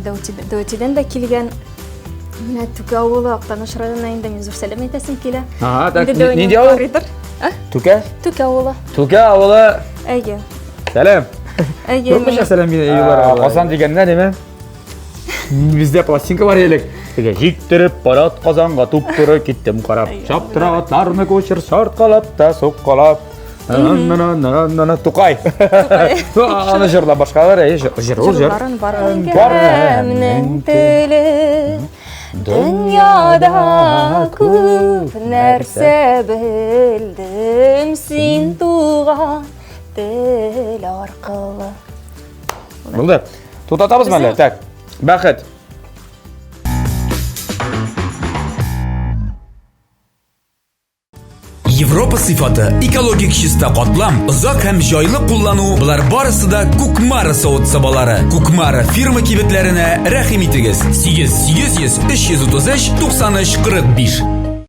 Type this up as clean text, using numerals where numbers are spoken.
Дәүтидән дә килгән. Менә Түкә авылы Актаныш районына инде мин зур сәлам әйтәсем килә. Ага, так, нинди авыл? Түкә? Түкә авылы. Түкә авылы. Әйе. Сәлам. Әйе. Күпме сәлам юллар. Казан дигәннән, әйме? Бездә пластинка бар элек. Теге җиктереп парад Казанга туп-туры киттем карап. Чаптыра атларны кучер шарткалап та суккалап. На-на-на-на-на Тукай. Аны җырлап башкалар, әйе, җыр ул җыр. Җырларын бар. Әңгәмнең теле дөньяда күп нәрсә белдем син туган тел аркылы. Булды. Туктатабызмы әллә? Так. Бәхет. Европа сыйфаты, экологик чиста катлам, озак һәм җайлы куллану, болар барысы да Кукмара савыт-сабалары. Кукмара фирма кибетләренә рәхим итегез. 8 800 333 93 45.